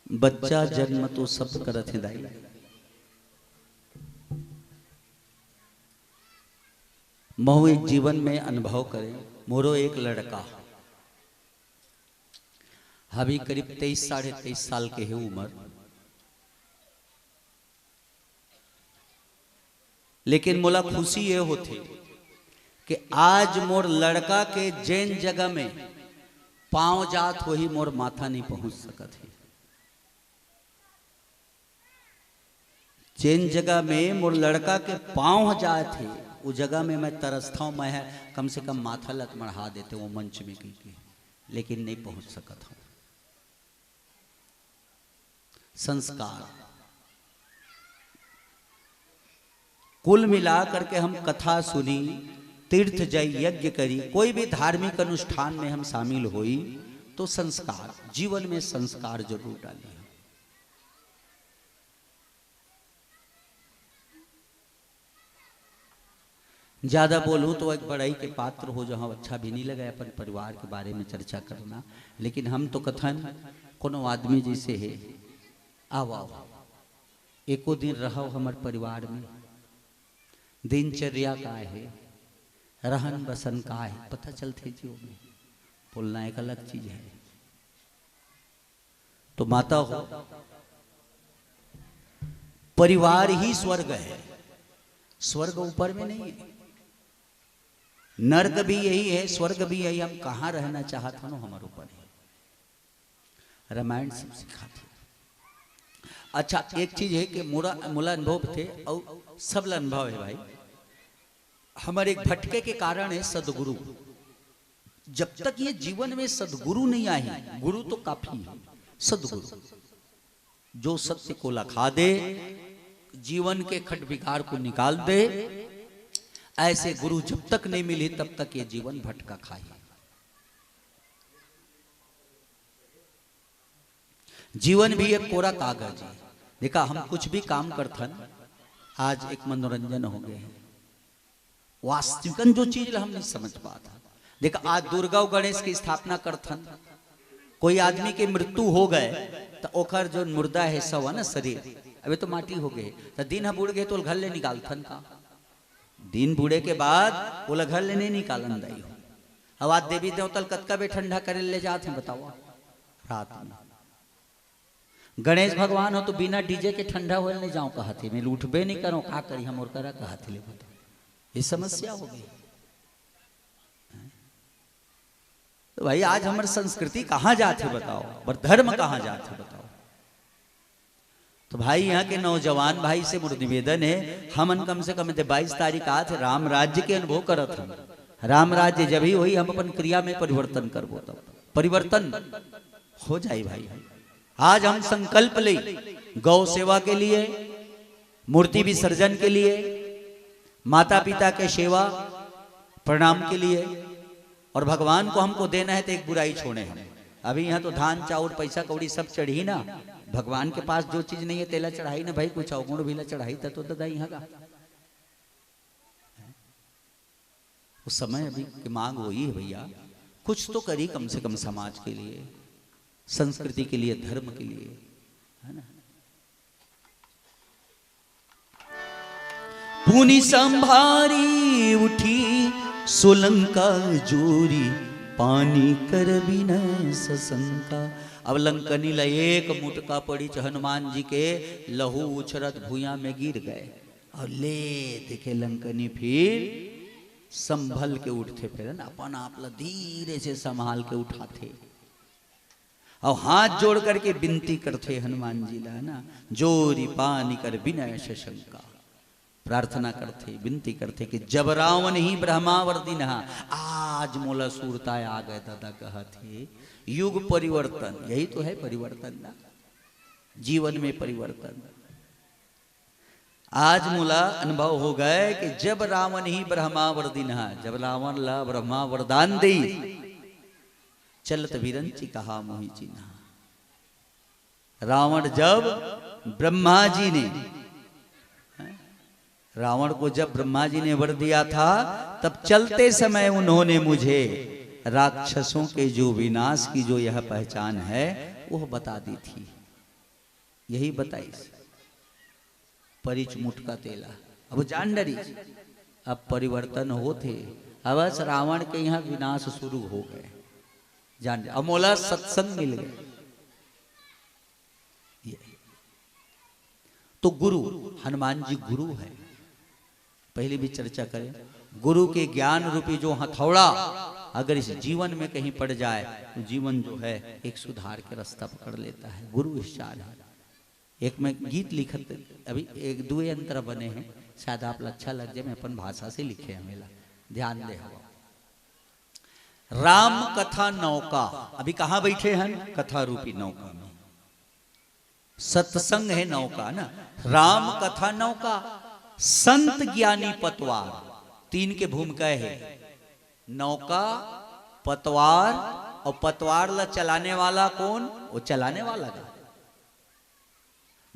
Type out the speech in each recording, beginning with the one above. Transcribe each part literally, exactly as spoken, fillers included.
बच्चा जन्म तो सब करत हे दाई। महू एक जीवन में अनुभव करे, मोरो एक लड़का, अभी करीब तेईस, साढ़े तेईस साल के हे उम्र। लेकिन मोला खुशी ये होथे कि आज मोर लड़का के जेन जगह में पाँव जात होही, मोर माथा नहीं पहुँच सकत हे। जेन जगह में मोर लड़का के पाँव जात हे, वो जगह में मैं तरसथौं, मैं ह कम से कम माथा ल त मढ़ा देते वो मंच में कहिके, लेकिन नहीं पहुँच सकत हौं। संस्कार। कुल मिला करके हम कथा सुनी, तीर्थ जाई, यज्ञ करी, कोई भी धार्मिक अनुष्ठान में हम शामिल होई, तो संस्कार, जीवन में संस्कार जरूर डाली हम। ज्यादा बोलूं तो एक बड़ाई के पात्र हो जाऊं, अच्छा भी नहीं लगे अपन परिवार के बारे में चर्चा करना, लेकिन हम तो कथन, कोनो आदमी जैसे हे, आओ, आओ, एको दिन रहो हमर परिवार में, दिनचर्या का हे, रहन बसन का हे, पता चलथे जी ओमे। बोलना एक अलग चीज हे। तो माता हो, परिवार ही स्वर्ग हे, स्वर्ग ऊपर में नहीं हे, नर्क भी यही हे, स्वर्ग भी यही। हम कहाँ रहना चाहत हन, हमर ऊपर हे। रामायण सब सिखाथे। अच्छा, एक चीज हे कि मोला, मोला अनुभव थे, अउ सब ला अनुभव हे भाई। हमर एक भटके के कारण हे सदगुरु। जब तक ये जीवन में सदगुरु नहीं आही, गुरु तो काफी हे, सदगुरु जो सत्य को लखा दे, जीवन के खट विकार को निकाल दे, ऐसे गुरु जब तक नहीं मिली, तब तक ये जीवन भटका खाही। जीवन भी एक कोरा कागज हे। देखा, हम कुछ भी काम करथन, आज एक मनोरंजन हो गए हे, वास्तविकन जो चीज ला हम नहीं समझ पात हन। देखा, आज दुर्गा अउ गणेश की स्थापना करथन, कोई आदमी के मृत्यु हो गए, त ओकर जो मुर्दा हे, शव हे ना, शरीर, अबे तो माटी हो गए, त दिन ह बुड़ गए, तो ओला घर ले निकालथन का? दिन बुड़े के बाद ओला घर ले नहीं निकालन दाई हो। अब आज देवी देवता ल कतका बे ठंडा करे ले जात हे, बताओ, रात में। गणेश भगवान हो तो बिना डीजे के ठंडा होए नहीं जाओ कहत हे, मैं उठबे नहीं करो, का करी, हम और करा कहत हे, ले बताओ, ये समस्या हो गई। तो भाई, आज हमर संस्कृति कहाँ जात हे बताओ, पर धर्म कहाँ जात हे बताओ। तो भाई, यहाँ के नौजवान भाई से मोर निवेदन हे, हमन कम से कम ते बाईस तारीख आत हे, राम राज्य के अनुभव करत हन। राम राज्य जब ही होही, हम अपन क्रिया में परिवर्तन करबो, तब परिवर्तन हो जाए भाई। आज हम संकल्प ले गौ सेवा के लिए, मूर्ति विसर्जन के लिए, माता पिता के सेवा प्रणाम के लिए, और भगवान को हमको देना है तो एक बुराई छोड़े हम। अभी यहाँ तो धान चाउर पैसा कौड़ी सब चढ़ी ना, भगवान के पास जो चीज नहीं है तेला चढ़ाई ना भाई, कुछ अवगुण भी ला चढ़ाई त तो ददा यहाँ का। उस समय अभी की मांग वही है भैया, कुछ तो करी कम से कम समाज के लिए, संस्कृति के लिए, धर्म के लिए, है ना। पुनि संभारी उठी सोलंका जोरी, पानी कर बिना सशंका। अब लंकनी ला एक मुटका पड़ी हनुमान जी के, लहू उछरत भुइयां में गिर गए। और ले देखे लंकनी फिर संभल के उठथे, फिर अपन आप ला धीरे से संभाल के उठाथे। और हाथ जोड़ करके विनती करथे हनुमान जी ला ना, जोरी पानी कर बिना सशंका। प्रार्थना करथे, विनती करथे कि जब रावण ही ब्रह्मावर दीन्हा, आज मोला सुरता आ गए दादा, कहत हे युग परिवर्तन, यही तो है परिवर्तन ना, जीवन में परिवर्तन। आज मोला अनुभव हो गए कि जब रावण ही ब्रह्मावर दीन्हा, जब रावण ला ब्रह्मा वरदान दी, चलत बिरंचि कहा मोहि चिन्हा। रावण जब ब्रह्मा जी ने, रावण को जब ब्रह्मा जी ने वर दिया था, तब चलते समय उन्होंने मुझे राक्षसों के जो विनाश की जो यह पहचान है, वह बता दी थी। यही बताइस, परिच मुटका तेला। अब जान डरिस, अब परिवर्तन होत हे। अब बस रावण के यहाँ विनाश शुरू हो गए। जान डरिस, अब मोला सत्संग मिल गए। ये। तो गुरु, हनुमान जी गुरु है, पहले भी चर्चा करें। गुरु के ज्ञान रूपी जो हथौड़ा अगर इस जीवन में कहीं पड़ जाए तो जीवन जो है एक सुधार के रास्ता पकड़ लेता है। गुरु इस चार है। एक मैं गीत लिखत, अभी एक दुए अंतरा बने हैं, शायद आप ला अच्छा लग जाए, मैं अपन भाषा से लिखे हैं, मेला ध्यान दे हवा। राम कथा नौका, अभी कहाँ बैठे हैं? कथा रूपी नौका में। सत्संग है नौका ना, राम कथा नौका, संत ज्ञानी पतवार, तीन के भूमिका है। नौका, पतवार, और पतवार ला चलाने वाला कौन? वो चलाने वाला का।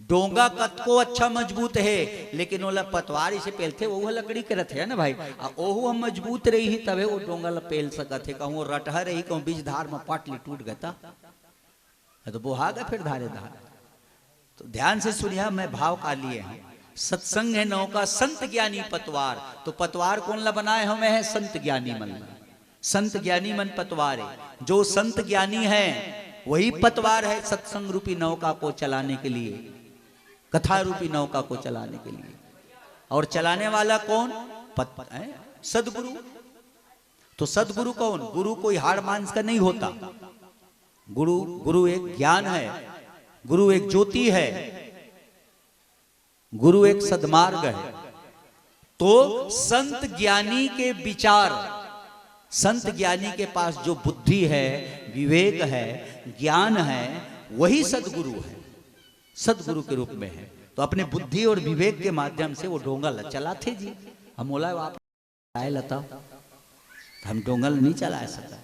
डोंगा कतको अच्छा मजबूत है, लेकिन ओला पतवार इसे पेलथे, वो लकड़ी के रथे ना भाई। आ ओहू ह मजबूत रही ही तभे वो डोंगा ला पेल सकत है। कहूँ रटहा रही, कहूँ बीच धार में पाटली टूट गता, है तो बोहा गए फिर धारे धार। तो ध्यान से सुनिया, मैं भाव का लिए हैं। सत्संग है नौका, संत ज्ञानी पतवार। तो पतवार कौन ला बनाए हमें है? संत ज्ञानी मन ला। संत ज्ञानी मन पतवार है। जो संत ज्ञानी है, वही पतवार है सत्संग रूपी नौका को चलाने के लिए, कथा रूपी नौका को चलाने के लिए। और चलाने वाला कौन? पत-, है? सदगुरु। तो सदगुरु कौन? गुरु कोई हाड़ मांस का नहीं होता। गुरु, गुरु एक ज्ञान है, गुरु एक ज्योति है, गुरु एक सदमार्ग है। तो संत ज्ञानी के विचार, संत ज्ञानी के पास जो बुद्धि है, विवेक है, ज्ञान है, वही सदगुरु है। सदगुरु के रूप में है। तो अपने बुद्धि और विवेक के माध्यम से वो डोंगा ल-, चलाथे जी। हम बोला आप आए लता, हम डोंगा ल नहीं चला सका।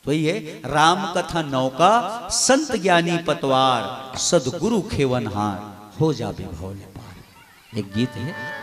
तो ये राम कथा नौका, संत ज्ञानी पतवार, सदगुरु खेवनहार, हो जा विभव ले पार। एक गीत है।